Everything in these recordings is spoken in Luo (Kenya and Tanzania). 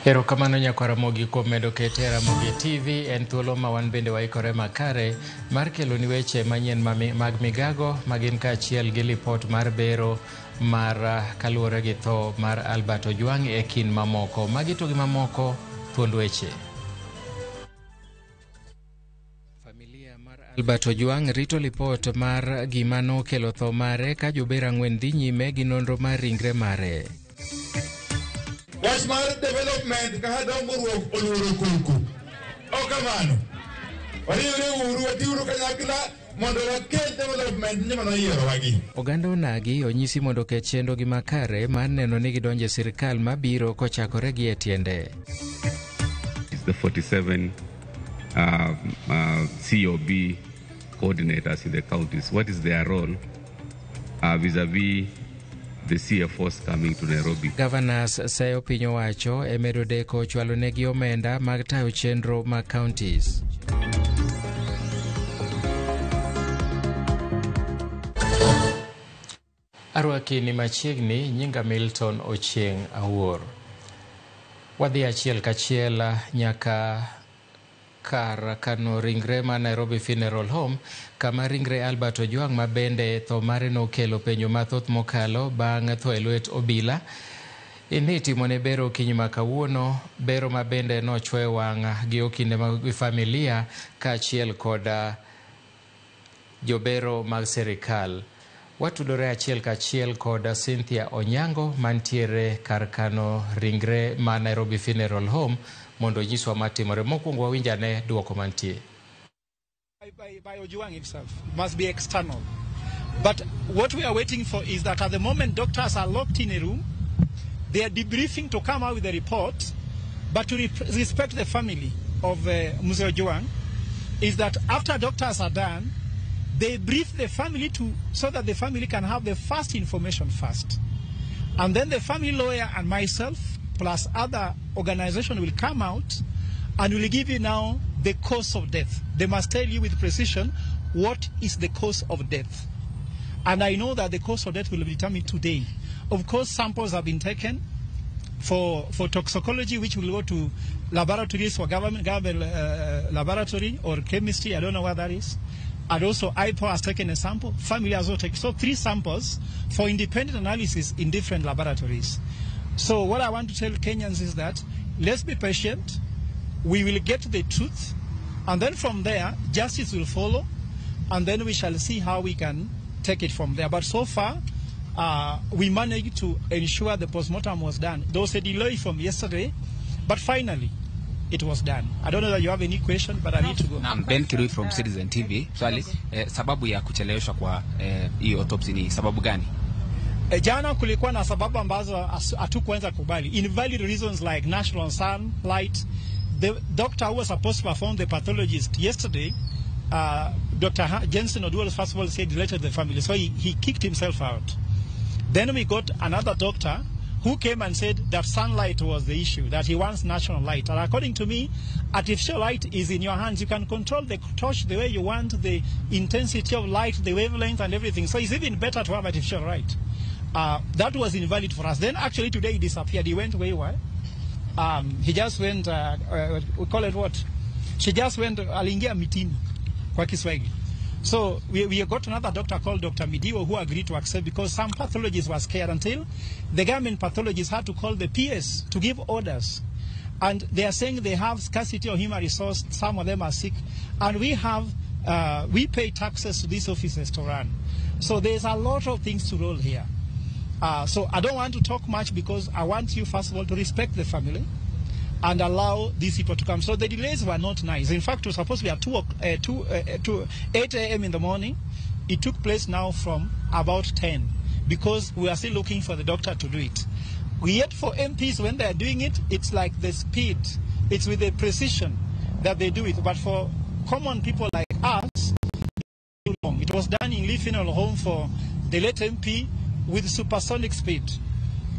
Erokamano nyakwar Ramogi kuom medo kete e Ramogi TV. En thuolo ma wan bende waikore makare mar keloni weche manyien mag migago magin kaachiel gi lipot mar bero mar kaluwore gi tho mar Albert Ojwang' e kind mamoko. Magi to gi mamoko thuond weche. Familia mar Albert Ojwang' rito lipot mar gima nokelo tho mare ka jober ang'wen dhi nyime gi nonro mar ringre mare. Wach mar development kaka dongruok oluoro koko. Ok kamano. Wariwre uru, watiuru kanyakla mondo wakel development ni joma noyierowagi. Oganda onagi onyisi mondo oket chenrogi makare mar neno ni gidonjo e sirkal mabiro kochakore gi e tiende. It's the 47 COB coordinators in the counties. What is their role vis-a-vis the CFOs coming to Nairobi? Governors seyo piny owacho e medo deko chwalo negi omenda mag tayo chenro mag counties. Arwaki ni machiegni, nyinga Milton Ochieng' Awuor. Wadhi achiel kachiel nyaka kar kano ringre ma Nairobi Funeral Home kama ringre Albert Ojwang' ma bende tho mare nokelo penjo mathoth mokalo bang' tho e lwet obila ni itimone bero okinyi ma kawuono, bero ma bende nochwoyo wang' gi okinde mag familia kaachiel kod jobero mag sirikal. Watudore achiel kachiel kod Cynthia Onyango mantiere kar kano ringre ma Nairobi Funeral Home mondo onyiswa matimore. Mokwongo wawinj ane duoko mantie. By Ojwang himself, must be external. But what we are waiting for is that at the moment doctors are locked in a room, they are debriefing to come out with a report, but to respect the family of Mzee Ojwang, is that after doctors are done, they brief the family so that the family can have the first information first. And then the family lawyer and myself, plus other organization will come out and will give you now the cause of death. They must tell you with precision what is the cause of death. And I know that the cause of death will be determined today. Of course, samples have been taken for toxicology, which will go to laboratories for government laboratory or chemistry, I don't know what that is. And also IPO has taken a sample, family has also taken. So 3 samples for independent analysis in different laboratories. So what I want to tell Kenyans is that let's be patient. We will get the truth. And then from there, justice will follow. And then we shall see how we can take it from there. But so far, we managed to ensure the postmortem was done. There was a delay from yesterday, but finally, it was done. I don't know that you have any question, but I need to go. Naam, Ben Kirui from Citizen TV. Swali, sababu ya kucheleweshwa kwa hii autopsy ni sababu gani? Jana kulikuwa na sababu ambazo hatukuanza kubali. Invalid reasons like natural sunlight. The doctor who was supposed to perform the pathologist yesterday, Dr. Jensen Oduol, first of all said related to the family, so he kicked himself out. Then we got another doctor who came and said that sunlight was the issue, that he wants natural light. And according to me, artificial light is in your hands. You can control the torch the way you want, the intensity of light, the wavelength and everything. So it's even better to have artificial light. That was invalid for us. Then actually today he disappeared. He went wayward. He just went, we call it what? She just went, aliingia mitini kwa Kiswahili. So we got another doctor called Dr. Midiwo who agreed to accept because some pathologists were scared until the government pathologists had to call the PS to give orders. And they are saying they have scarcity of human resource. Some of them are sick. And we have, we pay taxes to these offices to run. So there's a lot of things to roll here. So I don't want to talk much because I want you, first of all, to respect the family and allow these people to come. So the delays were not nice. In fact, it was supposed to be at 8 a.m. in the morning. It took place now from about 10 because we are still looking for the doctor to do it. We yet for MPs, when they are doing it, it's like the speed. It's with the precision that they do it. But for common people like us, it's too long. It was done in Lee Funeral Home for the late MP with supersonic speed.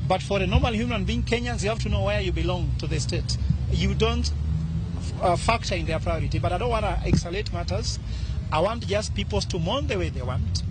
But for a normal human being, Kenyans, you have to know where you belong to the state. You don't factor in their priority. But I don't want to escalate matters. I want just people to mourn the way they want.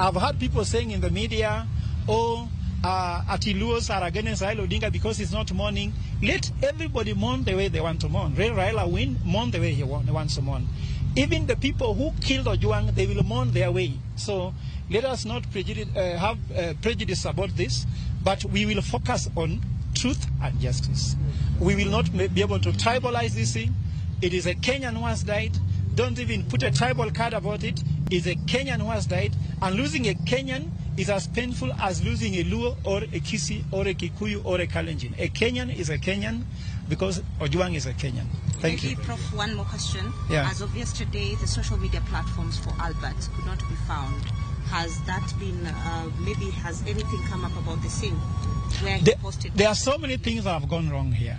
I've heard people saying in the media, oh, Atiluos are against Raila Odinga because he's not mourning. Let everybody mourn the way they want to mourn. Let Raila win, mourn the way he wants to mourn. Even the people who killed Ojwang, they will mourn their way. So let us not have prejudice about this, but we will focus on truth and justice. We will not be able to tribalize this thing. It is a Kenyan who has died. Don't even put a tribal card about it. It's a Kenyan who has died, and losing a Kenyan is as painful as losing a Luo or a Kisii or a Kikuyu or a Kalenjin. A Kenyan is a Kenyan because Ojwang is a Kenyan. Thank you. Prof, one more question. Yeah. As of yesterday, the social media platforms for Albert could not be found. Has that been, maybe has anything come up about the same? Where he posted? There are so many things that have gone wrong here.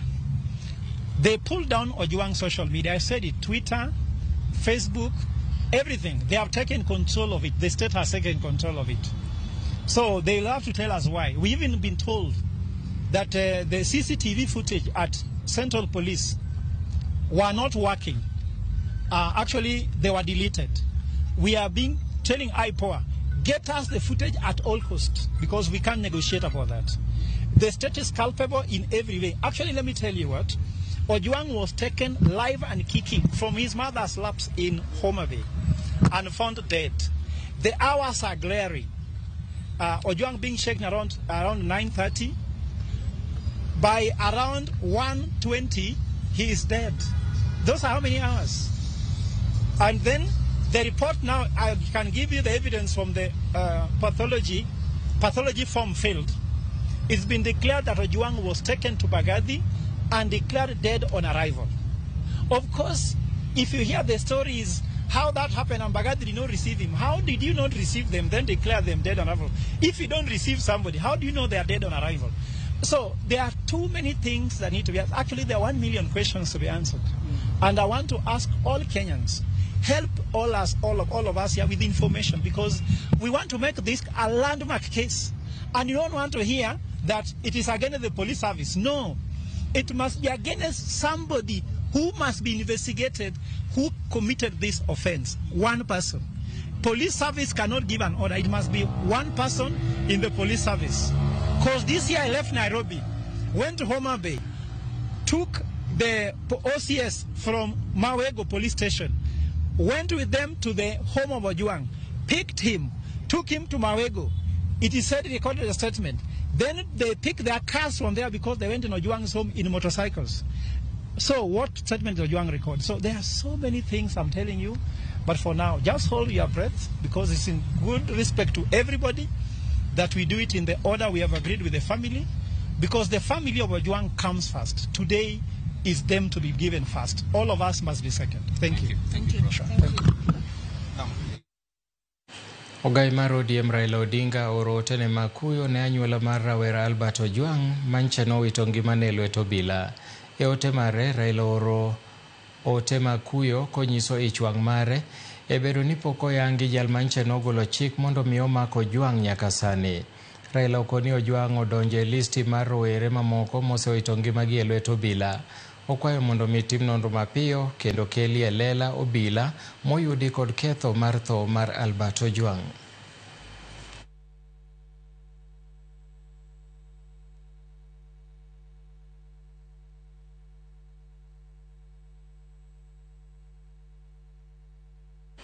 They pulled down Ojwang's social media. I said it, Twitter, Facebook, everything. They have taken control of it. The state has taken control of it. So they'll have to tell us why. We've even been told that the CCTV footage at Central Police were not working. Actually, they were deleted. We are telling IPOA, get us the footage at all costs, because we can't negotiate about that. The state is culpable in every way. Actually, let me tell you what. Ojwang was taken live and kicking from his mother's laps in Homa Bay and found dead. The hours are glaring. Ojwang being shaken around 9:30. By around 1:20, he is dead. Those are how many hours? And then the report now, I can give you the evidence from the pathology form filled. It's been declared that Ojwang was taken to Bagadi and declared dead on arrival. Of course, if you hear the stories, how that happened and Bagadi did not receive him, how did you not receive them, then declare them dead on arrival? If you don't receive somebody, how do you know they are dead on arrival? So there are too many things that need to be asked. Actually, there are 1 million questions to be answered. And I want to ask all Kenyans, help all of us here with information, because we want to make this a landmark case. And you don't want to hear that it is against the police service. No. It must be against somebody who must be investigated who committed this offense. One person. Police service cannot give an order. It must be one person in the police service. Because this year I left Nairobi, went to Homa Bay, took the OCS from Mawego police station, went with them to the home of Ojwang, picked him, took him to Mawego. It is said, recorded a statement. Then they picked their cars from there because they went in Ojwang's home in motorcycles. So what statement did Ojwang record? So there are so many things I'm telling you. But for now, just hold your breath, because it's in good respect to everybody that we do it in the order we have agreed with the family, because the family of Ojwang comes first. Today is them to be given first. All of us must be second. Thank you. Thank you. Sure. Thank you. Ogai mar ODM Raila Odinga oro ote ne makuyo ne anyuola mar rawera Albert Ojwang mancha nowito ngimane e lwet obila. E ote mare, Raila oro ote makuyo konyiso ich wang' mare e bedo ni pok oyangi jal mancha nogolo chik mondo mi omak Ojwang nyaka sani. Raila okoni Ojwang odonjo e listi mar rowere mamoko mosewito ngimagi e lwet obila. Okwayo mondo mi tim nonro mapiyo kendo keli e lela obila moyudi kod ketho mar tho mar Albert Ojwang.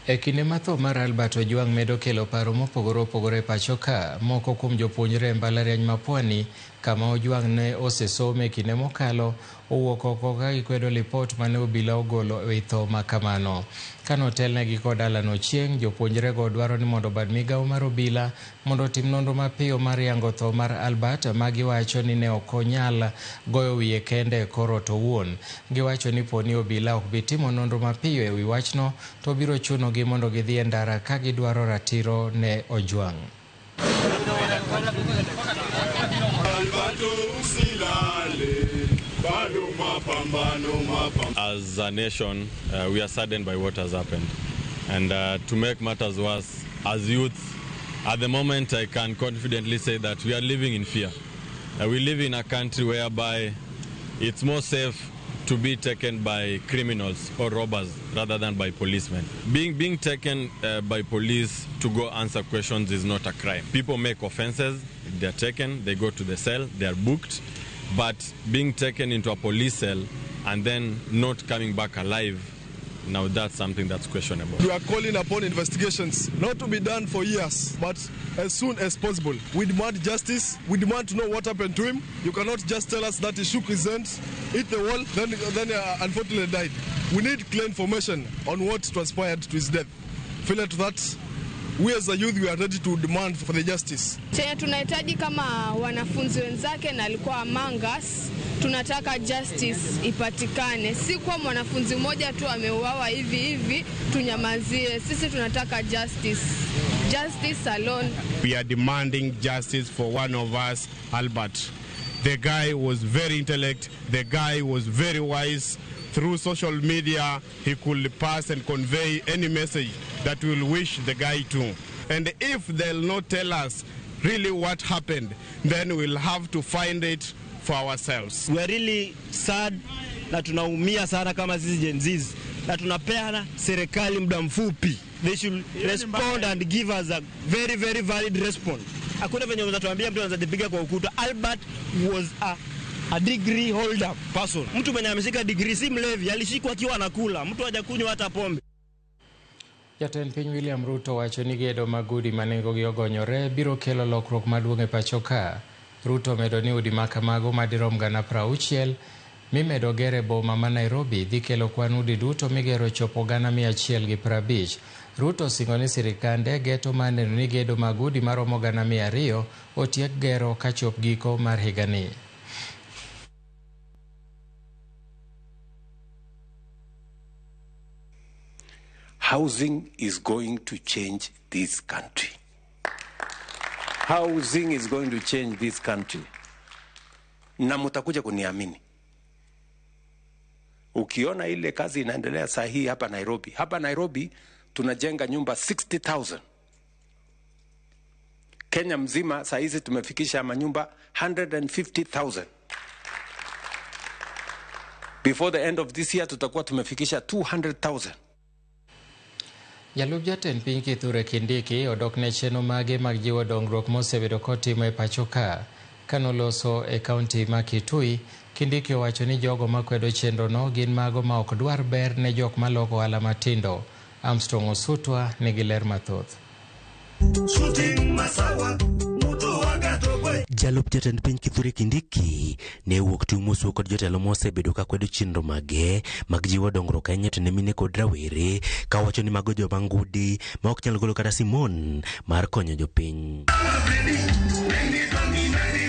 E kinde ma tho mar Albert Ojwang medo kelo paro mopogore opogore e pacho ka, moko kuom jopuonjre e mbalariany ma Pwani kama Ojwang ne osesome e kinde mokalo owuok oko ka gikwedo lipot mane obila ogolo e tho ma kamano. Kanotelnegi kod Alan Ochieng', jopuonjrego dwaro ni mondo bad migawo mar obila mondo otim nonro mapiyo mar yango tho mar Albert ma giwacho ni ne ok onyal goyo wiye kende e kor ot owuon. Giwacho ni poni obila ok bi timo nonro mapiyo e wi wachno to biro chunogi mondo gidhi e ndara ka gidwaro ratiro ne Ojwang. As a nation, we are saddened by what has happened. And to make matters worse, as youths, at the moment I can confidently say that we are living in fear. We live in a country whereby it's more safe to be taken by criminals or robbers rather than by policemen. Being taken by police to go answer questions is not a crime. People make offenses, they're taken, they go to the cell, they're booked. But being taken into a police cell and then not coming back alive, now that's something that's questionable. We are calling upon investigations not to be done for years, but as soon as possible. We demand justice. We demand to know what happened to him. You cannot just tell us that he shook his hand, hit the wall, then unfortunately died. We need clear information on what transpired to his death. Failure to that, we as a youth, we are ready to demand for the justice. Chenye tunahitaji kama wanafunzi wenzake na alikuwa among us, tunataka justice ipatikane. Si kwa mwanafunzi mmoja tu ameuawa hivi hivi tunyamazie. Sisi tunataka justice. Justice alone. We are demanding justice for one of us, Albert. The guy was very intellect. The guy was very wise. Through social media, he could pass and convey any message that we'll wish the guy to. And if they'll not tell us really what happened, then we'll have to find it for ourselves. We are really sad na tunaumia sana kama sisi Gen Zs, na tunapeana serikali muda mfupi. They should respond and give us a very, very valid response. Hakuna venye unatuambia mtu anajipiga kwa ukuta. Albert was a degree holder person. Mtu mwenye ameshika degree si mlevi, alishikwa akiwa anakula. Mtu hajakunywa hata pombe. Jatend piny William Ruto wacho ni gedo mag udi ma nengogi ogonyore biro kelo lokruok maduong' e pacho ka. Ruto omedo ni udi ma kamago madirom 60,000 mimedo ger e boma ma Nairobi dhi kelo kwan udi duto migero chopo 150,000. Ruto osingo ni sirikande geto mar neno ni gedo mag udi maromo 200,000 otiek gero kachop giko mar higani. Housing is going to change this country. Housing is going to change this country. Na mutakuja kuniamini. Ukiona ile kazi inaendelea saa hii hapa Nairobi. Hapa Nairobi tunajenga nyumba 60,000. Kenya mzima saa hizi tumefikisha manyumba 150,000. Before the end of this year tutakuwa tumefikisha 200,000. Jalup jatend piny Kithure Kindiki odok ne chenro mage mag jiwo dongruok mosebedo kotimo e pacho ka. Kanoloso e kaunti ma Kitui, Kindiki owacho ni jogo makwedo chenrono gin mago ma ok dwar ber ne jok maloko ohala matindo. Armstrong Osutwa nigi ler mathoth. Jalup jatend piny Kithure Kindiki ne owuok tung' mosuo kod jotelo mosebedo ka kwedo chenro mage mag jiwo dongruok ahinya to ne mine kod rawere, kawacho ni mago joma ngudi ma ok nyal golo kata simon mar konyo jopiny.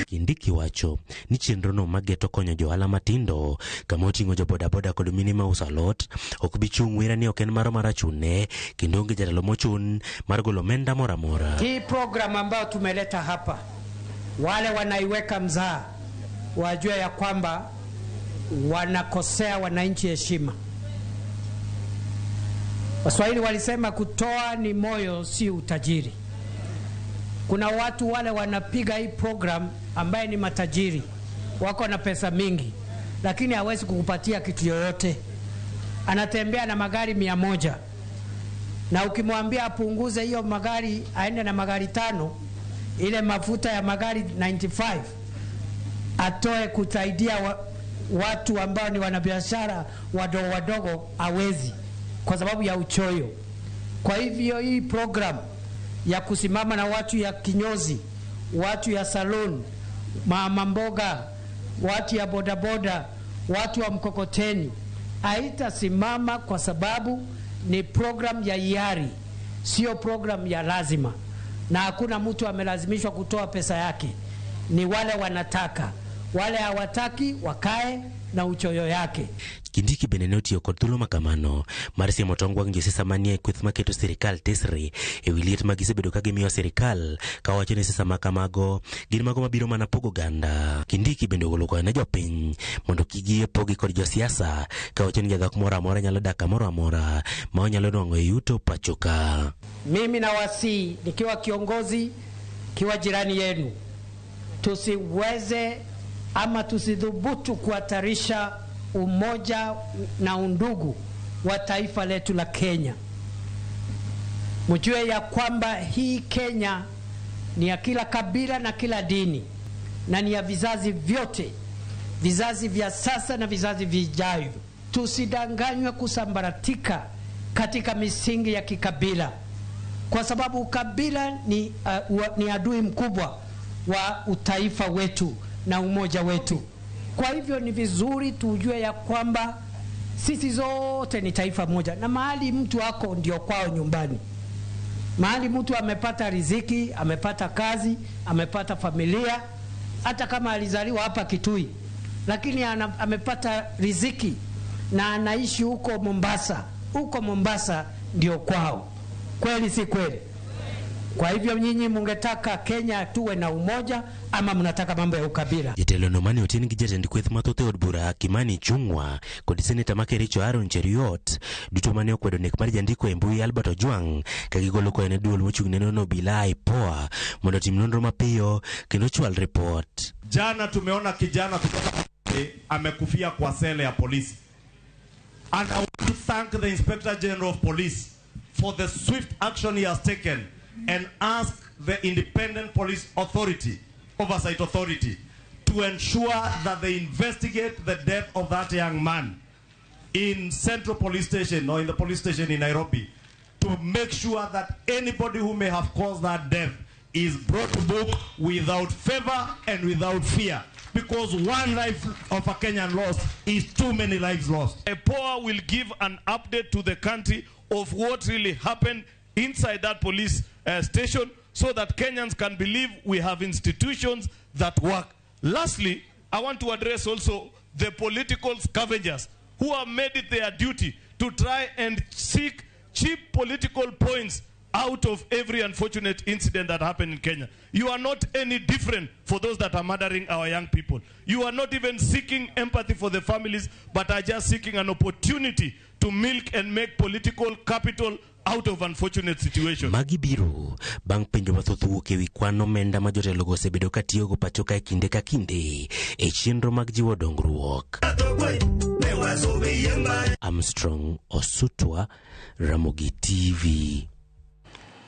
Kindiki wacho ni chenrono mageto konyo johala matindo kama oting'o jobodaboda kod mine mauso alot ok bi chung' wira ni ok en maro mar achune kendo onge jatelo mochun mar golo omenda moro amora. Hii program ambayo tumeleta hapa, wale wanaiweka mzaa wajue ya kwamba wanakosea wananchi heshima. Waswahili walisema kutoa ni moyo, si utajiri. Kuna watu wale wanapiga hii program ambaye ni matajiri, wako na pesa mingi, lakini hawezi kukupatia kitu yoyote. Anatembea na magari 100, na ukimwambia apunguze hiyo magari aende na magari 5, ile mafuta ya magari 95 atoe kusaidia watu ambao ni wanabiashara wadogo wadogo, hawezi kwa sababu ya uchoyo. Kwa hivyo hii program ya kusimama na watu ya kinyozi, watu ya salon, mama mboga, watu ya bodaboda, watu wa mkokoteni haitasimama kwa sababu ni program ya hiari, sio program ya lazima. Na hakuna mtu amelazimishwa kutoa pesa yake. Ni wale wanataka, wale hawataki wakae na uchoyo yake. Kindiki bende ne otiyo kod thuolo makamano mar siemo tong wang' josiasa manie kweth maketo sirikal tesre ewi liet ma gisebedo ka gimiyo sirikal, kawacho ni siasa makamago gin mago mabiro mana pogo oganda. Kindiki bende ogolo kwayo ne jopiny mondo kik giyie pogi kod josiasa, kawacho ni jadhok moro amora nyalo dak kamoro amora ma onyalo nwang'o e yuto pacho ka. Mimi nawasihi nikiwa kiongozi, kiwa jirani yenu, tusiweze ama tusidhubutu kuhatarisha umoja na undugu wa taifa letu la Kenya. Mjue ya kwamba hii Kenya ni ya kila kabila na kila dini na ni ya vizazi vyote, vizazi vya sasa na vizazi vijavyo. Tusidanganywe kusambaratika katika misingi ya kikabila, kwa sababu ukabila ni adui mkubwa wa utaifa wetu na umoja wetu. Kwa hivyo ni vizuri tujue ya kwamba sisi zote ni taifa moja, na mahali mtu ako ndio kwao nyumbani. Mahali mtu amepata riziki, amepata kazi, amepata familia, hata kama alizaliwa hapa Kitui, lakini amepata riziki na anaishi huko Mombasa. Huko Mombasa ndio kwao. Kweli si kweli? Kwa hivyo nyinyi mungetaka Kenya tuwe na umoja ama mnataka mambo ya ukabila? Jatelo no mane oten gi jatend kweth mathoth e od bura Kimani Ichung'wa kod seneta ma Kericho Aaron Cheruiyot duto mane okwedo nek mar jandiko e mbui Albert Ojwang ka gigolo kwayo ne duol mochung' ne nono obila IPOA mondo otim nonro mapiyo kendo chwal ripot. Jana tumeona kijana kutoka amekufia kwa sele ya polisi. And I want to thank the Inspector General of Police for the swift action he has taken and ask the Independent Police Authority, Oversight Authority, to ensure that they investigate the death of that young man in Central Police Station or in the police station in Nairobi, to make sure that anybody who may have caused that death is brought to book without favor and without fear. Because one life of a Kenyan lost is too many lives lost. IPOA will give an update to the country of what really happened inside that police station, so that Kenyans can believe we have institutions that work. Lastly, I want to address also the political scavengers who have made it their duty to try and seek cheap political points out of every unfortunate incident that happened in Kenya. You are not any different for those that are murdering our young people. You are not even seeking empathy for the families, but are just seeking an opportunity to milk and make political capital out of unfortunate situations. Magi biro bang' penjo mathoth wuok ewi kwan omenda ma jotelogo osebedo ka tiyogo pacho ka e kinde ka kinde e chenro mag jiwo dongruok. Armstrong Osutwa, Ramogi TV.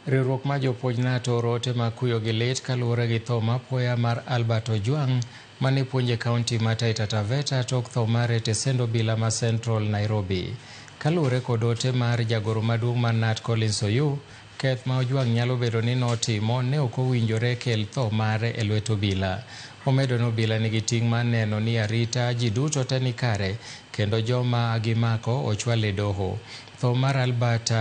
Riwruok mar jopuonj NATO oro ote mag kuyo gi lit kaluwore gi tho mapoya mar Albert Ojwang mane puonjo e kaunti ma Taita Taveta tok tho mare e tesend obila ma Central Nairobi. Kaluwore kod ote mar jagoro maduong' mar KNUT Collins Oyuu, keth ma Ojwang nyalo bedo ni notimo ne ok owinjore kel tho mare e lwet obila. Omedo ni obila nigi ting' mar neno ni arita ji duto te ni kare kendo joma gimako ochwal e doho. Tho mar Albert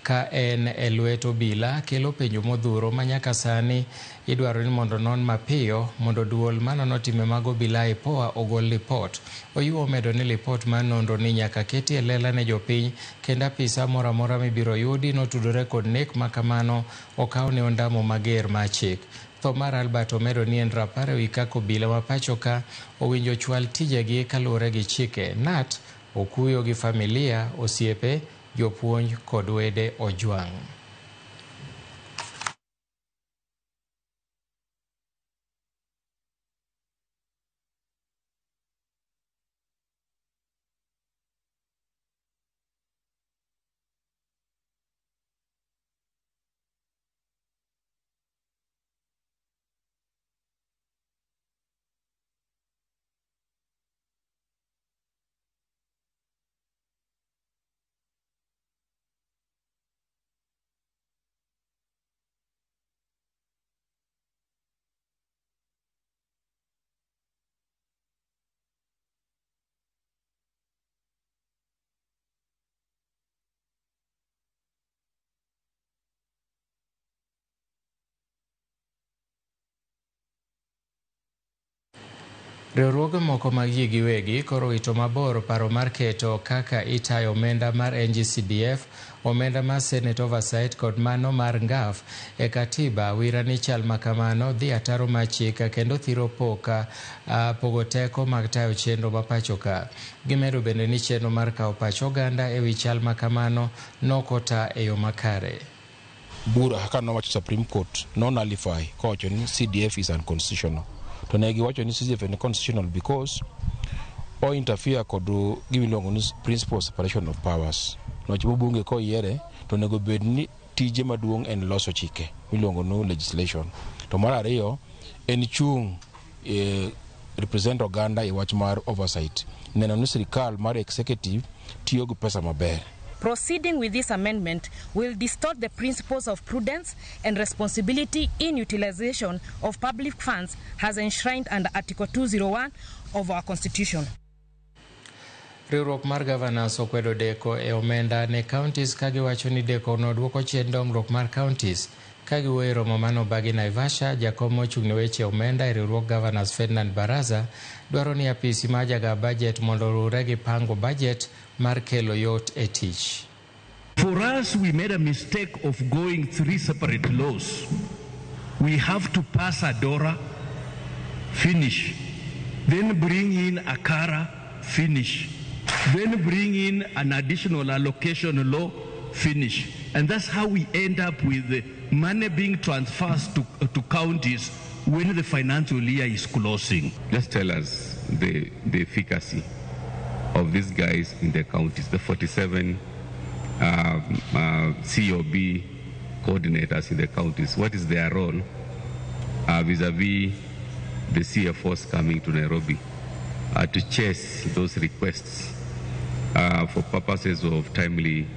ka en e lwet obila kelo penjo modhuro ma nyaka sani idwaro ni mondo non mapiyo mondo duol manono time mag obila IPOA ogol lipot. Oyuu omedo ni lipot mar nonro ni nyaka keti e lela ne jopiny kendo apisa moro amora mibiro yudi notudore kod nek ma kamano okaw ne ondamo mager mar chik. Tho mar Albert omedo ni en rapar ewi kaka obila ma pacho ka owinjo chwal tijegi kaluwore gi chike. KNUT okuyo gi familia, osiepe, jopuonj kod wede Ojwang. Riwruoge moko mag ji giwegi koro owito mabor paro mar keto kaka itayo omenda mar NGCDF, omenda mar Senate Oversight kod mano mar NGAF e katiba. Wira ni chal makamano dhi ataro mar chik kendo thiro pogo teko mag tayo chenro ma pacho ka. Gimedo bende ni chenro mar kawo pach oganda ewi chal makamano nokota e yo makare. Bura kaka nowacho Supreme Court no nullify kowacho ni CDF is unconstitutional. To ne giwacho ni CDF is constitutional because O interfere kod gima iluongo ni principle of separation of powers. Niwach bunge koyiere to onego bed ni tije maduong' en loso chike miluongo ni legislation. To mar ariyo en chung' e represent oganda e wach mar oversight. Neno ni sirikal mar executive tiyo gi pesa maber. Proceeding with this amendment will distort the principles of prudence and responsibility in utilization of public funds as enshrined under Article 201 of our Constitution. Riwruok mar governors okwedo deko e omenda ne counties ka giwacho ni deko no duoko chien dongruok mar counties. Ka giwuoyo e romo mane obagi Naivasha, jakom mochung' ne weche omenda e riwruok governors Ferdinand Baraza dwaro ni apisi mar jaga budget mondo oriwre gi pango budget mar kelo yot e tich. For us, we made a mistake of going three separate laws. We have to pass Adora, finish. Then bring in Akara, finish. Then bring in an additional allocation law, finish. And that's how we end up with the money being transferred to counties when the financial year is closing. Just tell us the efficacy of these guys in the counties, the 47 COB coordinators in the counties. What is their role vis-a-vis the CFOs coming to Nairobi to chase those requests for purposes of timely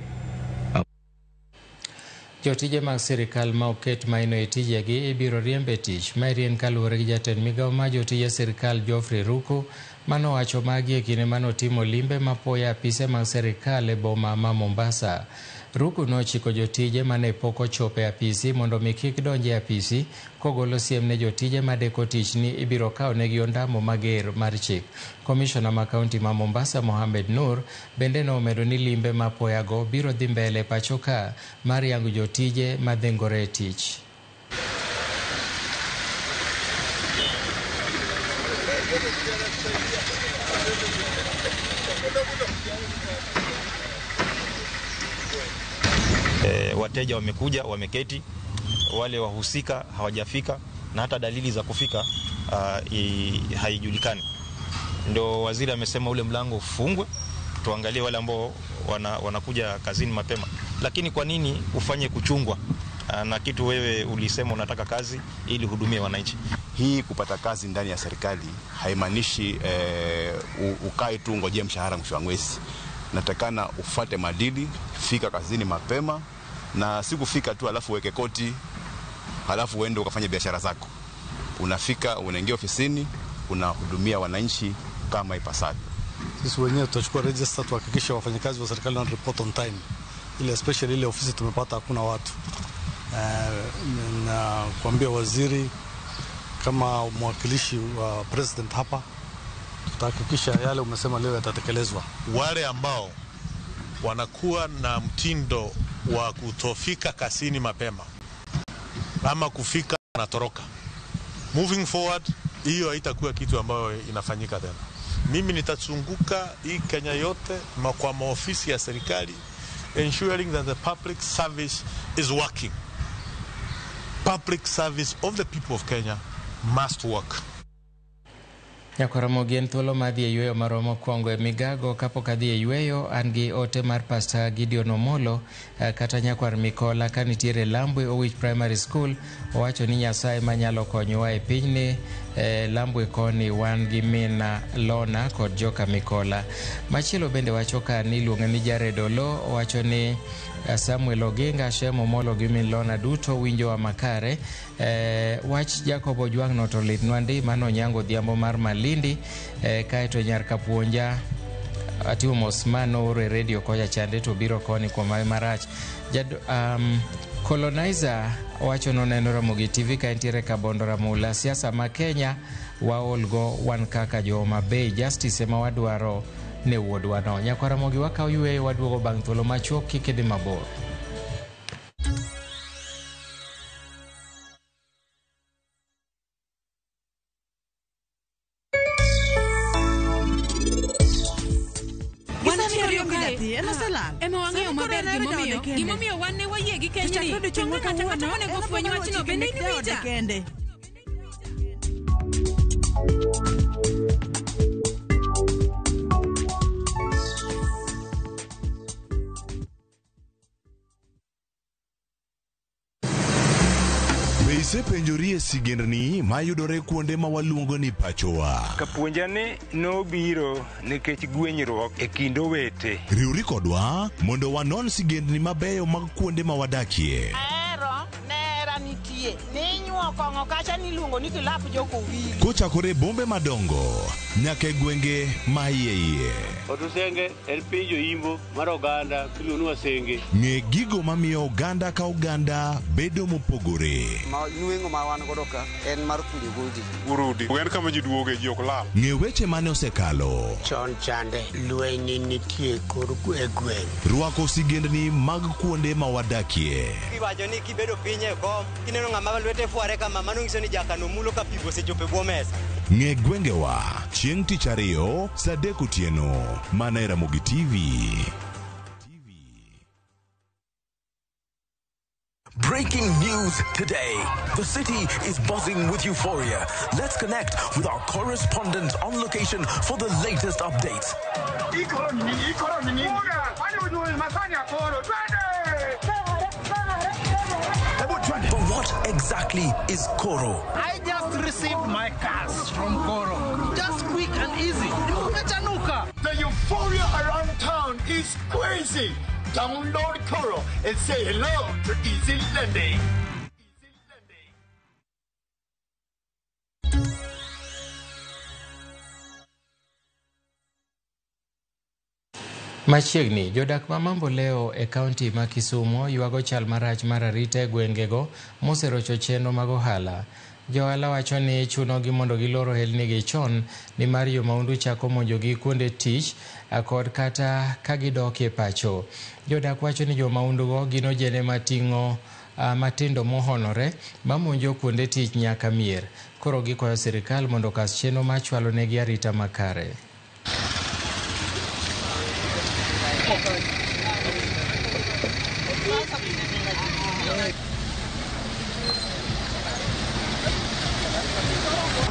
Jotije mag sirikal ma oket maino e tijegi ibiro riemb e tich. Maeri en kaluwore gi jatend migawo mar jotije sirikal Geoffrey Ruku manowacho magi e kinde manotimo limbe mapoya apise mag sirikal e boma ma Mombasa. Ruku nochiko jotije mane pok ochopo e apisi mondo mi kik donj e apisi kogolo siem ne jotije madeko tich ni ibiro kawnegi ondamo mager mar chik. Komishona ma kaunti ma Mombasa Mohamed Nur bende nomedo ni limbe mapoyago biro dhi mbele pacho ka mar yango jotije madhengore e tich. Wateja wamekuja, wameketi, wale wahusika hawajafika na hata dalili za kufika haijulikani. Ndio waziri amesema ule mlango ufungwe, tuangalie wale ambao wanakuja kazini mapema. Lakini kwa nini ufanye kuchungwa na kitu wewe ulisema unataka kazi ili hudumie wananchi? Hii kupata kazi ndani ya serikali haimaanishi ukae tu ngojea mshahara mwisho wa mwezi. Natakana ufate maadili, fika kazini mapema, na si kufika tu alafu uweke koti, alafu uende ukafanye biashara zako. Unafika, unaingia ofisini, unahudumia wananchi kama ipasavyo. Sisi wenyewe tutachukua register tuhakikishe wafanyakazi wa serikali wana report on time. Ile especially ile ofisi tumepata hakuna watu. Na kuambia waziri kama mwakilishi wa president hapa, tutahakikisha yale umesema leo yatatekelezwa. Wale ambao wanakuwa na mtindo wa kutofika kazini mapema ama kufika wanatoroka, moving forward hiyo haitakuwa kitu ambayo inafanyika tena. Mimi nitazunguka hii Kenya yote kwa maofisi ya serikali, ensuring that the public service is working. Public service of the people of Kenya must work. Nyakwaramogi en thuolo mar dhi e yweyo maromo kwongo e migago. Kapok adhi e yweyo, an gi ote mar Pastor Gideon Omolo kata nyakwar Mikola ka nitiere Lambwe Owich Primary School. Owacho ni Nyasaye manyalo konyowa e pinyni. Lambwe koni wan gi mina Lona kod joka Mikola. Machielo bende wacho ka ni iluonge ni Jared Olo. Owacho ni Samuel Oginga, Shem Omolo gi min Lona duto winjowa makare. Wach Jacob Ojwang' no to litnwa ndi mano Onyango Odhiambo mar Malindi. Kaeto nyar Kapuonja Atimo mos mano oro e redio kocha chande to biro koni kuom hawi marach. Colonizer wacho noneno Ramogi TV ka entiere Kabondo Ramula. Siasa ma Kenya waolgo wan kaka jo Homa Bay. Justice ema wadwaro ne wuodwa no. Nyakwa Ramogi wakaw yweyo waduogo bang' thuolo machuok, kik idhi mabor. Ema wang'eyo maber gimomiyo wan ne wayie gi kenyni. To onge ng'ato ang'ata monego ofweny wachno, bende in iwinja? Isepenjori e sigendni mayudore kuonde ma waluongo ni pachowa. Kapuonja ni nobiro nikech gwenyruok e kind owete. Riwri kodwa mondo wanon sigendni mabeyo mag kuonde ma wadakie. Ahero nera nitie ninyuo kong'o kacha niluongo ni kilap jokowili. Kochakore e bombe madongo nyaka e gwenge ma iye iye. Otusenge en piny joimbo mar oganda miluongo ni Wasenge. Ng'e gigo mamiyo oganda ka oganda bedo mopogore. Ma nweng'o ma wan godo ka en mar kunyo godi. Urudi. En kama ji duoge ji ok lal. Ng'e weche mane osekalo. Chon chande lweny nitie kor e gweng'. Rwako sigendni mag kuonde ma wadakie. Iwacho ni kibedo piny e kom kineno ng'ama lwete fware kama mano nyiso ni jakano mulo ka pi osechopo e bwo mesa. Ng'e gwengewa chieng' tich ariyo saa 3 otieno mana e Ramogi TV. Breaking news today. The city is buzzing with euphoria. Let's connect with our correspondent on location for the latest updates. But what exactly is Koro? I just received my cash from Koro. Just quick and easy. The euphoria around town is crazy. Download Koro and say hello to easy lending. Machiegni, jodak ma Mamboleo e kaunti ma Kisumu ywago chal marach mar arita e gwengego moserocho chenro mag ohala. Johala wacho ni chunogi mondo gilor ohelnigi chon nimar jo mahundu chako monjogi kuonde tich kod kata ka gidok e pacho. Jodak wacho ni jo mahundugo gin ojende mating'o matindo mohonore mamonjo kuonde tich nyaka mier. Koro gikwayo sirikal mondo okas chenro mar chwalo negi arita makare.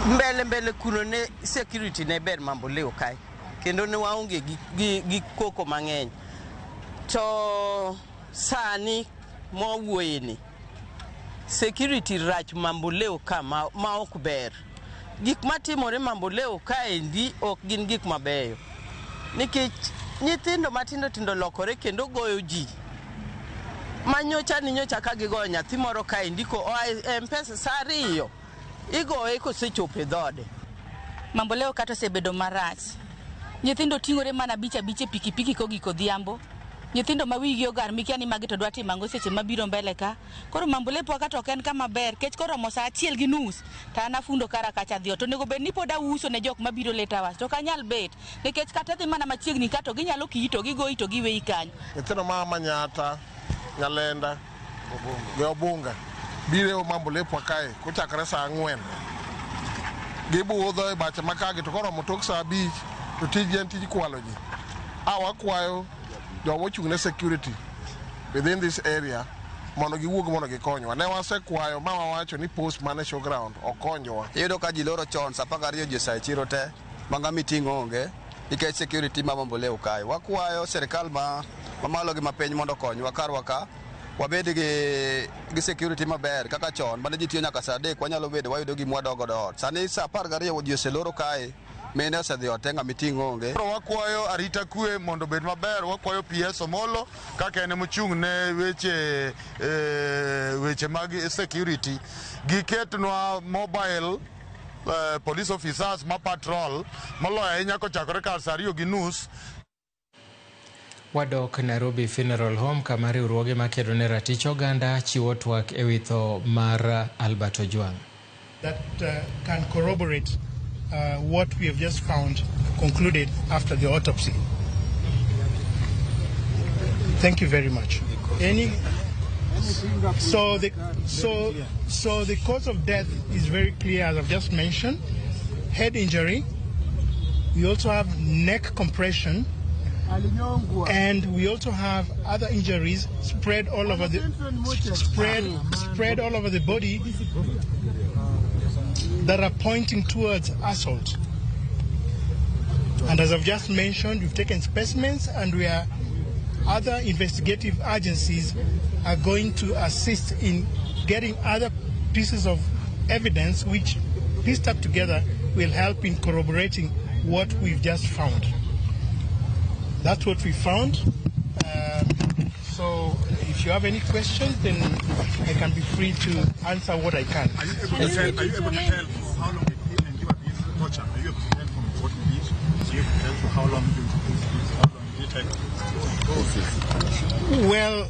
Mbele mbele kuno ne security ne ber Mamboleo kae kendo ne waonge gi koko mang'eny to sani mwawuoye ni security rach Mamboleo ka ma ok ber. Gik matimore Mamboleo kaendi ok gin gik mabeyo nikech nyithindo matindo tindo lokore kendo goyo ji. Manyocha ni nyocha ka gigoyo nyathi moro kaendi ko oa e M-Pesa saa 2 igoye kosechopo e dhode. Mamboleo kata osebedo marach. Nyithindo ting'ore mana abich abich e pikipiki kogik odhiambo. Nyithindo ma wigi ogar mikia ni magi to dwa timo ang'o seche mabiro mbele ka. Koro Mamboleo kata ok en kama ber kech koromo saa 1:30 to an afundo kara kacha dhi ot. To onego bed ni pod auso ne jok mabiro late hours to ok anyal bet nikech kata dhi mana machiegni ka to ginyalo kiyi to gigoyi to giweyi kanyo. Nyithindo ma Manyata, Nyalenda gi Obunga biro Mamboleo kae kochakore saa 4. Gibudho e bache makagi to koromo tok saa 5 to tijgi en tij kwalo ji. Wakwayo joma ochung' ne security within this area mondo giwuog mondo gikonywa. Ne wasekwayo ma wawacho ni post man e showground okonyowa. Iyudo ka ji loro chon saa 12 ji osa e chiro te ma ng'ama iting'o onge nikech security ma Mamboleo kae. Wakwayo sirikal ma mamalo gi mapiny mondo okonywa karwa ka wabed gi security maber kaka chon mane ji tiyo nyaka saa 3 wanyalo bedo wayudo gima wadogo ot. Sani saa 12 ji oseloro kae. Mine osedhi ot te ng'ama iting'o onge. Wakwayo arita kwe mondo obed maber. Wakwayo PS Omolo kaka en emochung' ne weche mag security. Giketnwa mobile police officers ma patrol moloyo ahinya kochakore kar saa 2:30. Wadok Nairobi Funeral Home kama riwruoge makedo ne ratich oganda chiwo twak e wi tho mar Albert Ojwang. That can corroborate what we have just found concluded after the autopsy. Thank you very much. So the cause of death is very clear, as I've just mentioned. Head injury. We also have neck compression, and we also have other injuries spread all over the spread all over the body that are pointing towards assault. And as I've just mentioned, we've taken specimens, and we are other investigative agencies are going to assist in getting other pieces of evidence which, pieced up together, will help in corroborating what we've just found. That's what we found. So if you have any questions, then I can be free to answer what I can. Are you able to tell for how long it endured this torture? Are you able to tell from what you did? Are you able to tell for how long did it take? Well,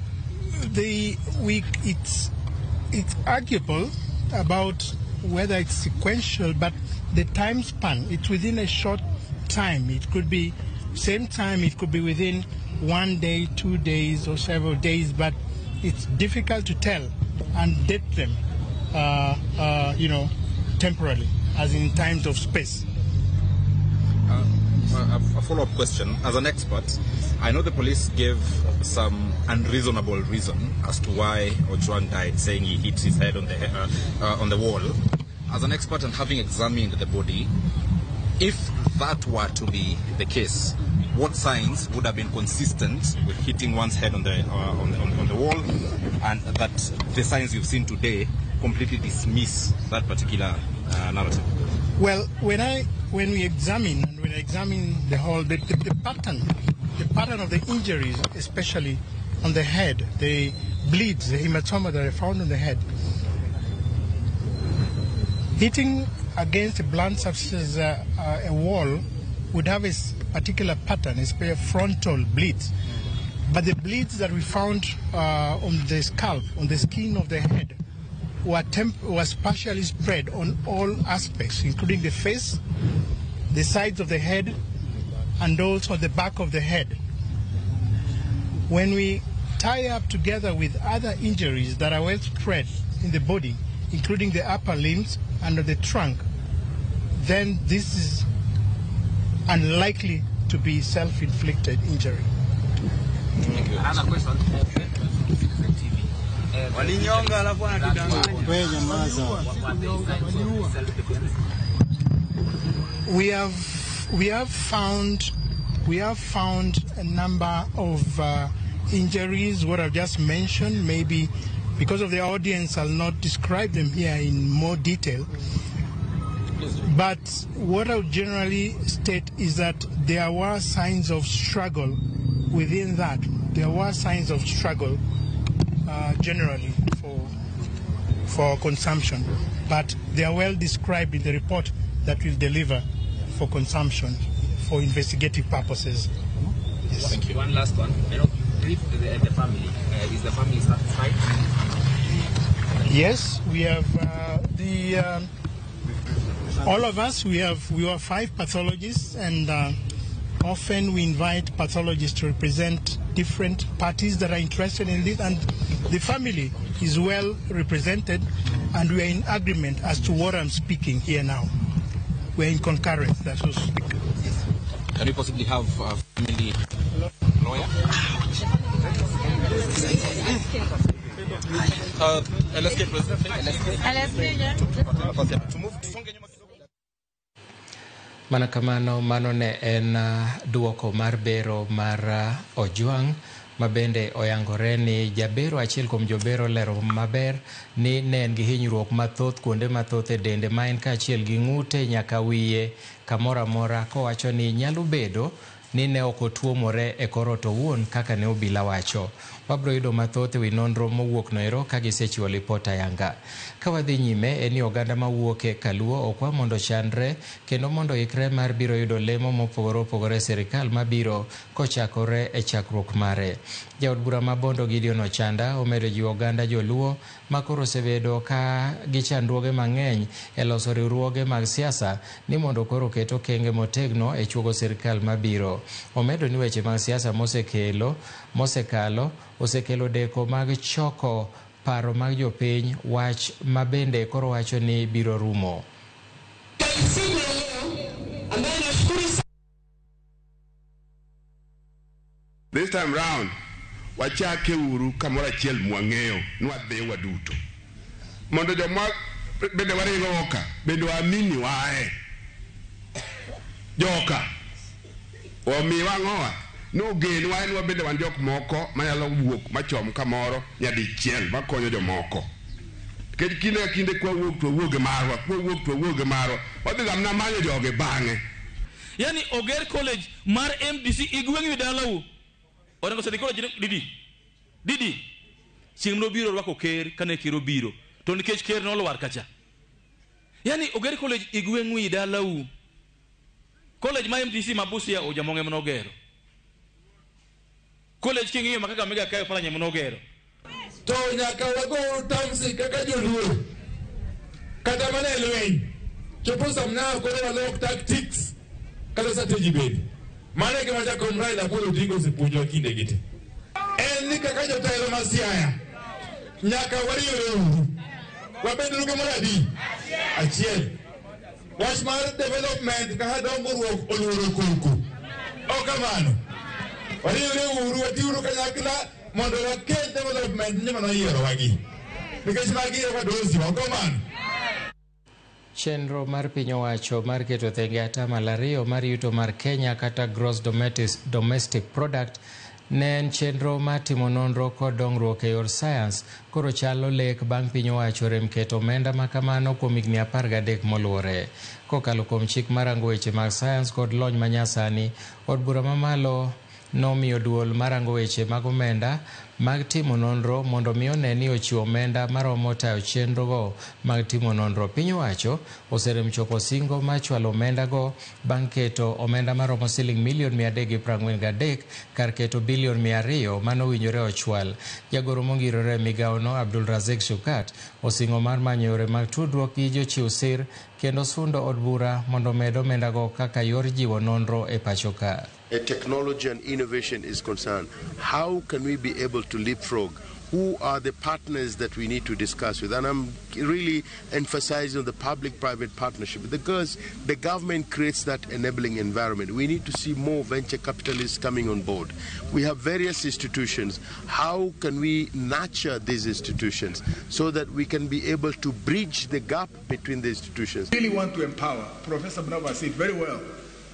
it's arguable about whether it's sequential, but the time span, it's within a short time. It could be same time, it could be within 1 day, 2 days, or several days, but it's difficult to tell and date them, temporarily, as in times of space. A follow-up question. As an expert, I know the police gave some unreasonable reason as to why Ojwang died, saying he hit his head on the wall. As an expert and having examined the body, if that were to be the case, what signs would have been consistent with hitting one's head on the on the wall, and that the signs you've seen today completely dismiss that particular narrative? Well, when we examine the whole the pattern of the injuries, especially on the head, the bleeds, the hematoma that I found on the head, hitting against a blunt substance, a wall, would have a particular pattern, especially frontal bleeds. But the bleeds that we found on the scalp, on the skin of the head, were partially spread on all aspects, including the face, the sides of the head, and also the back of the head. When we tie up together with other injuries that are well spread in the body, including the upper limbs and the trunk, then this is unlikely to be self-inflicted injury. Thank you. Another question. We have found a number of injuries. What I've just mentioned, maybe because of the audience, I'll not describe them here in more detail. But what I would generally state is that there were signs of struggle within that. There were signs of struggle generally for consumption, but they are well described in the report that we'll deliver for consumption for investigative purposes. Yes. Thank you. One last one. I know you briefed the family. Is the family satisfied? Yes, we have all of us. We are 5 pathologists, and often we invite pathologists to represent different parties that are interested in this, and the family is well represented, and we are in agreement as to what I'm speaking here now. We're in concurrence, that's what speak. Can we possibly have a family lawyer? LSK, please. Mana kamano, mano ne en duoko mar bero mar Ojwang, ma bende oyangore ni jabero achiel kuom jobero lero maber ni ne en gi hinyruok mathoth kuonde mathoth e dende ma en kaachiel gi ng'ute nyaka wiye kamoro amora, kowacho ni nyalo bedo ni ne ok otuomore e kor ot owuon kaka ne obila wacho. Wabiro yudo mathoth ewi nonro mowuok noero ka gisechiwo lipot ayanga. Ka wadhi nyime en ni oganda mawuok e Kaluo okwa mondo chandre kendo mondo ikre mar biro yudo lemo mopogore opogore e sirikal mabiro kochakore e chakruok mare. Jaod bura ma Bondo Gideon Ochanda omedo jiwo oganda joluo ma koro osebedo ka gi chandruoge mang'eny e loso riwruoge mag siasa ni mondo koro oket okenge motegno e chuogo sirikal mabiro. Omedo ni weche mag siasa mosekalo osekelo deko mag choko paro mag jopiny, wach ma bende koro wacho ni biro rumo. This time round, wachake uru kamoro achiel mwang'eyo nwadhi waduto mondo joma bende waringo oka bende waamini wae joka omiwa ang'owa nogenwa en wabende wan jok moko manyalo wuok machom kamoro nyadichiel makonyo jomoko. Nikech kinde ka kinde kwawuok to wawuog marwa, kwawuok to wawuog marwa. Wadhi ga mana manyo jogi bang'e. Yani oger college mar MDC igweng'u dalau. Orengo osedhi college didi? Didi. Chieng' nobiro rwako ker kane ker obiro. To nikech ker nolwar kacha. Yani oger college igweng'u dalau. College ma MDC ma Busia Ojamonge manogero. College king'iyo ma Kakamega kayo Oparanya manogero. To nyaka wago tamsi kaka joluo. Kata mana e lweny. Chopo samna koro walok tactics kata strategy bende. Mano e gima jakom Raila Amolo Odinga osepuonjowa kinde gi te. En ni kaka jotelo ma Siaya nyaka wariwre uru. Wabed uru gimoro adi? Achiel. Wach mar development kaka dongruok oluoro koko. Ok kamano. Wariwre uru, watiuru kanyakla mondo wakel development ni manoyierowagi. Nikech magi e wadosi, ok kamano. Chenro mar piny owacho mar keto thenge 2% mar yuto mar Kenya kata gross domestic product ne en chenro mar timo nonro kod dongruok e yor science koro chalo lek bang' piny owacho rem keto omenda makamano kuom higni 13 moluwore. Kokalo kuom chik mar rango weche mag science kod lony manyasani, od bura mamalo nomiyo duol mar rango weche mag omenda mag timo nonro mondo mi one ni ochiwo omenda maromo tayo chenrogo mag timo nonro. Piny owacho oserem chopo singo mar chwalo omenda go bang' keto omenda maromo siling milion 343 kar keto bilion 200 manowinjore ochwal. Jagoro mongirore e migawono Abdul Razik Shukat osingo mar manyo yore mag tudruok gi jochiw sir kendo sundo od bura mondo omed omendago kaka yor jiwo nonro e pacho ka. Technology and innovation is concerned, how can we be able to leapfrog? Who are the partners that we need to discuss with? And I'm really emphasizing on the public-private partnership because the government creates that enabling environment. We need to see more venture capitalists coming on board. We have various institutions. How can we nurture these institutions so that we can be able to bridge the gap between the institutions? We really want to empower. Professor Brava said very well,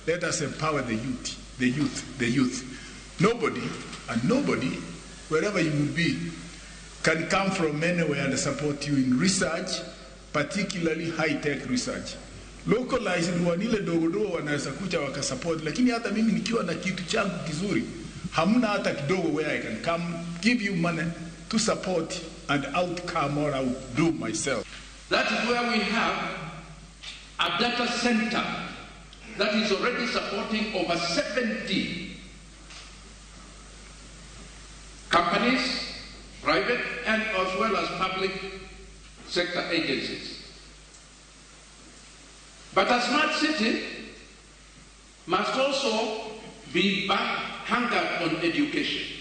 let us empower the youth. The youth, the youth. Nobody, and nobody, wherever you will be, can come from anywhere and support you in research, particularly high-tech research. Localized wanile dogo wanaweza kuja wakasupport, lakini hata mimi nikiwa na kitu changu kizuri, hamna hata kidogo where I can come, give you money to support and outcome or outdo myself. That is where we have a data center that is already supporting over 70 companies, private and as well as public sector agencies. But a smart city must also be anchored on education.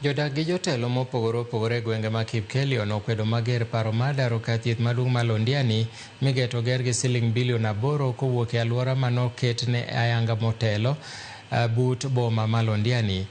Jodak gi jotelo mopogore opogore e gwenge ma Kipkelion okwedo mager paro mar daro kar thieth maduong' ma Londiani migeto ger gi siling bilion 8 kowuok e alwora manoketne ayanga motelo but boma ma Londiani.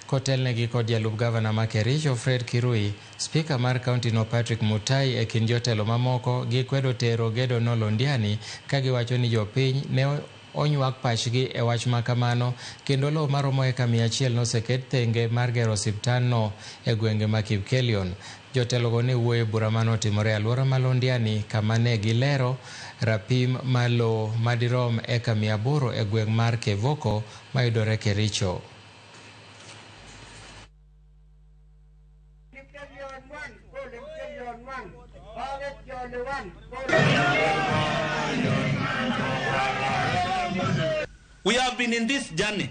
Kotelnegi kod jalup gavana ma Kericho Fred Kirui, spika mar kaunti no Patrick Mutai e kind jotelo mamoko gikwedo tero gedo no Londiani ka giwacho ni jopiny ne onywak pachgi e wach makamano kendo lowo maromo eka 100 noseket thenge mar gero osiptandno e gwenge ma Kipkelion. Jotelogo ne wuoyo e bura manotimore e alwora ma Londiani kama ne gilero rapim mar lowo madirom eka 800 e gweng' mar Kevoko mayudore Kericho. We have been in this journey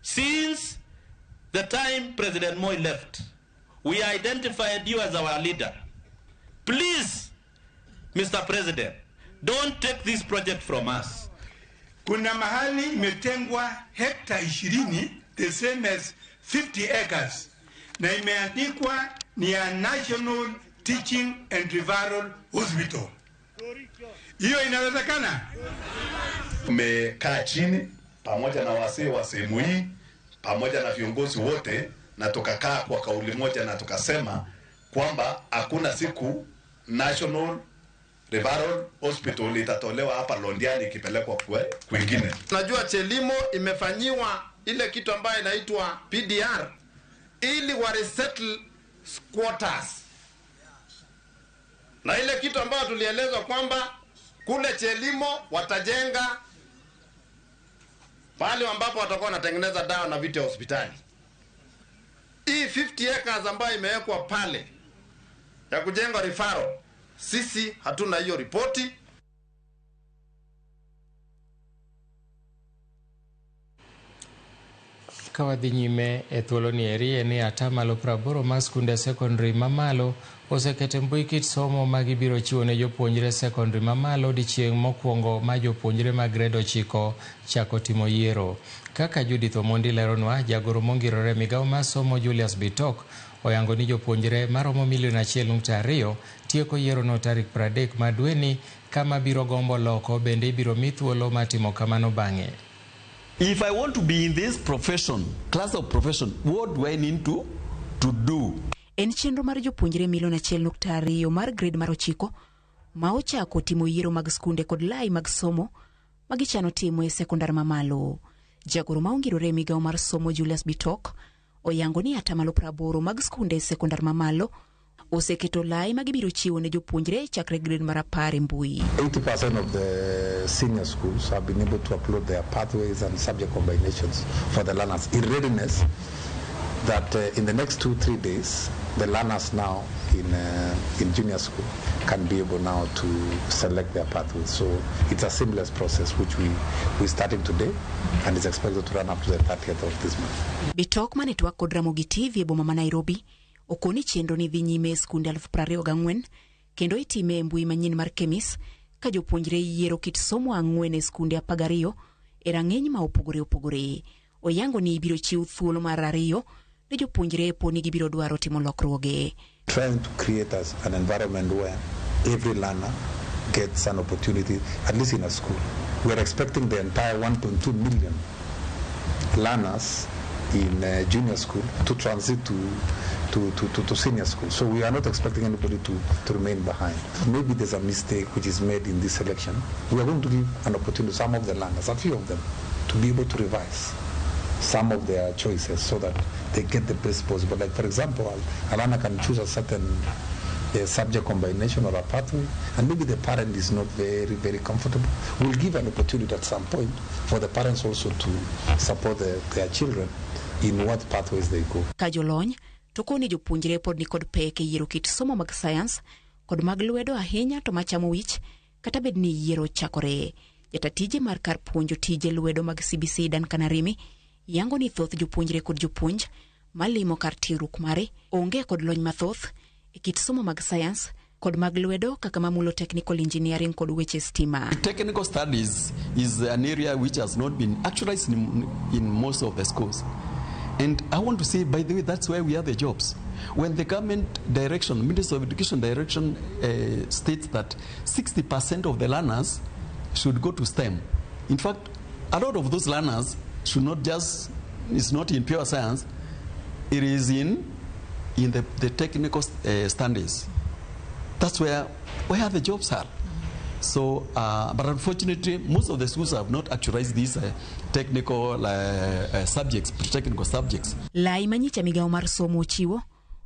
since the time President Moi left. We identified you as our leader. Please, Mr. President, don't take this project from us. Kuna mahali imetengwa hekta 20, the same as 50 acres, na imeandikwa ni ya National Teaching and Referral Hospital. Hiyo inawezekana? Tumekaa chini pamoja na wasee wa sehemu hii pamoja na viongozi wote, na tukakaa kwa kauli moja na tukasema kwamba hakuna siku National Referral Hospital itatolewa hapa Londiani ikipelekwa kwingine. Najua Chelimo imefanyiwa ile kitu ambayo inaitwa PDR ili wa resettle squatters. Na ile kitu ambayo tulielezwa kwamba kule Chelimo watajenga pale ambapo watakuwa wanatengeneza dawa na vitu ya hospitali. Hii 50 acres ambayo imewekwa pale ya kujenga referral, sisi hatuna hiyo ripoti. Ka wadhi nyime e thuoloni eri en ni atamalo 80 mar skunde sekondari mamalo oseketo e mbui kit somo ma gibiro chiwo ne jopuonjre sekondari mamalo odiechieng' mokwongo ma jopuonjre mag gred 9 chako timo yiero. Kaka Judith Omondi leronwa, jagoro mongirore e migawo mar somo Julius Bitok oyango ni jopuonjre maromo milion 1.2 tieko yierono tarik 30 mar dweni, kama biro gombo loko bende ibiro mi thuolo mar timo kamano bang'e. If I want to be in this profession, class of profession, what do I need to do? En chenro mar jopuonjre milion 1.2 mar grade mar 9 ma ochako timo yiero mag skunde kod lai mag somo ma gichano timo e sekondar mamalo. Jagoro ma ongirore e migawo mar somo Julius Bitok oyango ni atamalo 80 mag skunde e sekondar mamalo oseketo lai ma gibiro chiwo ne jopuonjre chakre grade mar 10 e mbui. 80% of the senior schools have been able to upload their pathways and subject combinations for the learners in readiness that in the next 2-3 days, the learners now in junior school can be able now to select their pathways. So it's a seamless process which we're starting today and is expected to run up to the 30th of this month. Bitok mane twak kod Ramogi TV e boma ma Nairobi okoni chenro ni dhi nyime e skunde 24,000 kendo itime e mbui manyien mar KEMIS ka jopuonjre yiero kit somo 4 e skunde 12 e rang'iny ma opogore opogore. Oyango ni ibiro chiw thuolo mar 2 ne jopuonjre po ni gibiro dwaro timo lokruoge. Trying to create an environment where every learner gets an opportunity, at least in a school. We are expecting the entire 1.2 million learners in junior school to transit to senior school. So we are not expecting anybody to remain behind. Maybe there's a mistake which is made in this selection. We are going to give an opportunity to some of the learners, a few of them, to be able to revise some of their choices so that they get the best possible. Like, for example, a learner can choose a certain subject combination or a pathway, and maybe the parent is not very, very comfortable. We'll give an opportunity at some point for the parents also to support their children in what pathways they go. Ka jolony to koni jopuonjre pod nikod pek e yiero kit somo mag sayans kod mag lwedo ahinya to machamo wich kata bed ni yiero chakore. Jatatije mar kar puonjo tije lwedo mag CBC Duncan Arimi yango ni thoth jopuonjre kod jopuonj malimo kar tiegruok mare onge kod lony mathoth e kit somo mag sayans kod mag lwedo kaka mamulo technical engineering kod weche stima. Technical studies is an area which has not been actualized in most of the schools. And I want to say, by the way, that's where we have the jobs. When the government direction, Ministry of Education direction states that 60% of the learners should go to STEM. In fact, a lot of those learners should not just, it's not in pure science, it is in the technical studies. That's where the jobs are. So, but unfortunately, most of the schools have not actualized these technical subjects, pre-technical subjects. Lai manyicha migawo mar somo ochiwo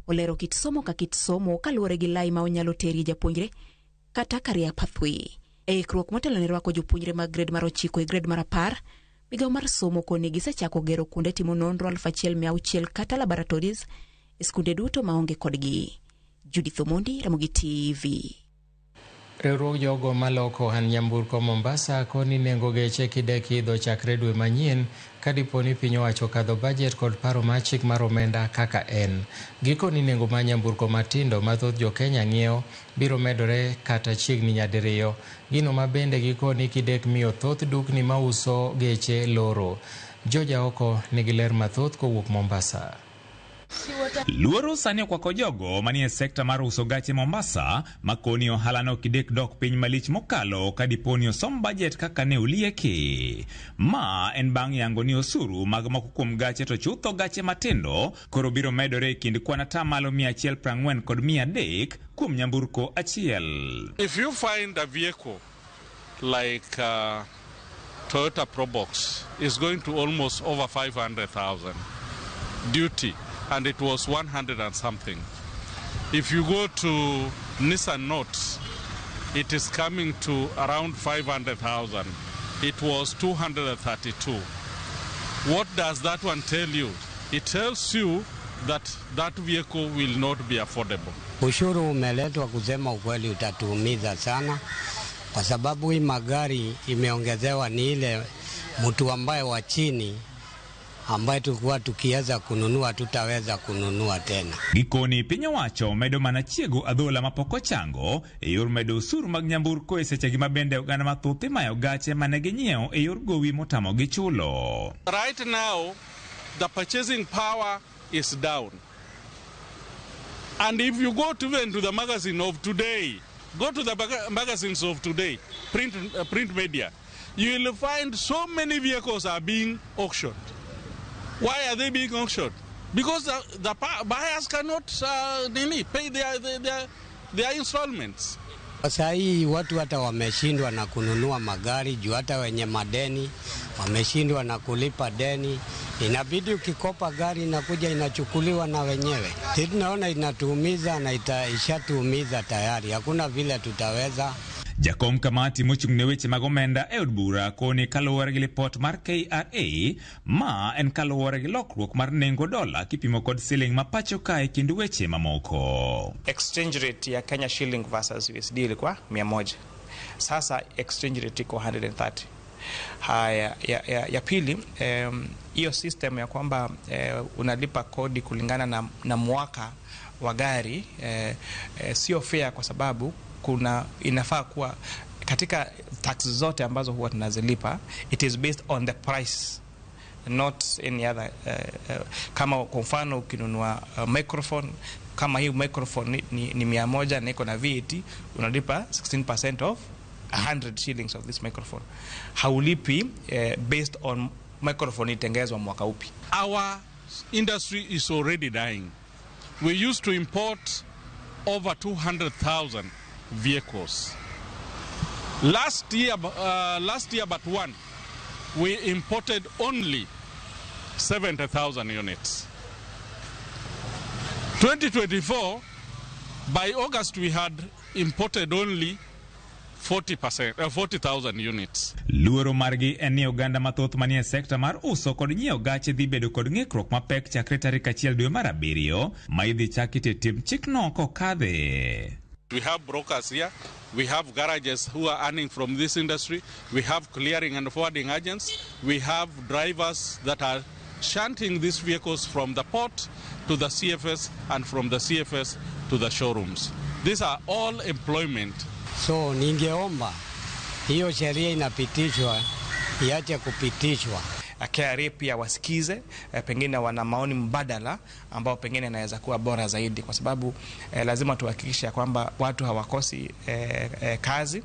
olero kit somo ka kit somo kaluwore gi lai ma onyalo terie japuonjre kata career pathway. E ikruok motelo ne rwako jopuonjre mag grade mar 9 e grade mar 10, migawo mar somo koni gisechako gero kuonde timo nonro 1600 kata laboratories e skunde duto maonge kodgi. Judith Omondi, Ramogi TV. Riwruog jogo maloko ohand nyamburko Mombasa koni nengo geche kidek idho chakre dwe manyien ka dipo ni piny owacho okadho bajet kod paro mar chik mar omenda kaka en. Gikoni nengo mar nyamburko matindo ma thoth jo Kenya ng'iewo biro medore kata chiegni nyadiriyo. Gino ma bende gikoni kidek miyo thoth dukni mauso geche loro. Joja oko nigi ler mathoth kowuok Mombasa. Luoro sani okwako jogo manie sekta mar uso gache Mombasa makoni ohala no kidek dok piny malich mokalo ka dipo ni osom bajet kaka ne olieki. Ma en bang' yango ni osuru mag moko kuom gache to chutho gache matindo koro biro medore e kind kwan atamalo 140 kod 300 kuom nyamburko achiel. If you find a vehicle like Toyota Probox is going to almost over 500,000 duty, and it was 100 and something. If you go to Nissan Note, it is coming to around 500,000. It was 232. What does that one tell you? It tells you that that vehicle will not be affordable. Ushuru umeletwa, kusema ukweli, utatuumiza sana, kwa sababu hii magari imeongezewa ni ile mtu ambaye wa chini ambaye tulikuwa tukiweza kununua tutaweza kununua tena. Gikoni piny owacho medo mana chiego adhola mapok ochango e yor medo osuru mag nyamburko e sechegi ma bende oganda mathoth imayo gache mane ginyiewo e yor gowi motamogi chulo. Right now, the purchasing power is down. And if you go to even to the magazine of today, go to the magazines of today, print media, you will find so many vehicles are being auctioned. Why are they being auctioned? Because the buyers cannot really pay their installments. Sasa hii watu hata wameshindwa na kununua magari juu hata wenye madeni wameshindwa na kulipa deni. Inabidi ukikopa gari inakuja inachukuliwa na wenyewe. Sisi tunaona inatuumiza na ishatuumiza tayari, hakuna vile tutaweza. Jakom kamati mochung' ne weche mag omenda e od bura koni kaluwore gi lipot mar KRA ma en kaluwore gi lokruok mar nengo dola kipimo kod siling ma pacho kae kind weche mamoko. Exchange rate ya Kenya shilling versus USD ilikuwa 100. Sasa exchange rate iko 130. Haya, ya pili, hiyo system ya kwamba unalipa kodi kulingana na mwaka wa gari sio fair, kwa sababu kuna inafaa kuwa katika tax zote ambazo huwa tunazilipa, it is based on the price, not any other. Kama kwa mfano ukinunua microphone, kama hii microphone ni 100 na iko na VAT, unalipa 16% of 100 shillings of this microphone. Haulipi based on microphone itengezwa mwaka upi. Our industry is already dying. We used to import over 200,000 vehicles. Last year but one, we imported only 70,000 units. 2024, by August we had imported only 40,000 units. Luoro margi en ni oganda mathoth manie sekta mar uso kod nyiewo gache dhi bedo kod ng'ikruok mapek chakre tarik 1 dwe mar 7 ma idhi chak ite tim chikno kokadhe. We have brokers here, we have garages who are earning from this industry, we have clearing and forwarding agents, we have drivers that are shunting these vehicles from the port to the CFS and from the CFS to the showrooms. These are all employment. So ningeomba hiyo sheria inapitishwa iache kupitishwa. KRA pia wasikize, pengine wana maoni mbadala ambao pengine inaweza kuwa bora zaidi, kwa sababu lazima tuhakikishe kwamba watu hawakosi kazi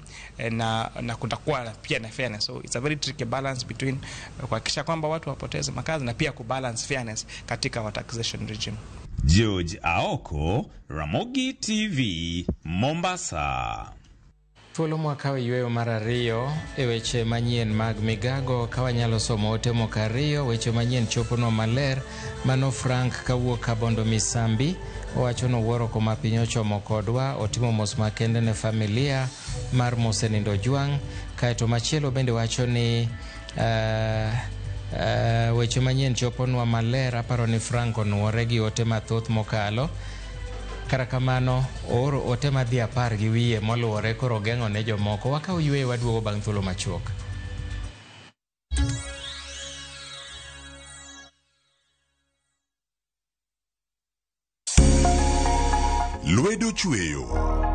na kutakuwa pia na fairness. So it's a very tricky balance between kuhakikisha kwamba watu wapoteze makazi na pia kubalance fairness katika wa taxation regime. George Aoko, Ramogi TV, Mombasa. Thuolo mwakawo yweyo mar ariyo e weche manyien mag migago ka wanyalo somo ote moko ariyo. Weche manyien choponwa maler. Mano Frank kawuok Kabondo Misambi owacho nowuoro koma piny ochomo kodwa. Otimo mos makende ne familia mar mosenindo Ojwang'. Kaeto machielo bende wacho ni weche manyien choponwa maler. Aparo ni Frank onuore gi ote mathoth mokalo. Kata kamano ooro ote madhi 10 gi wiye moluwore koro geng'o ne jomoko. Wakaw yweyo waduogo bang' thuolo machuok. Lwedo chweyo.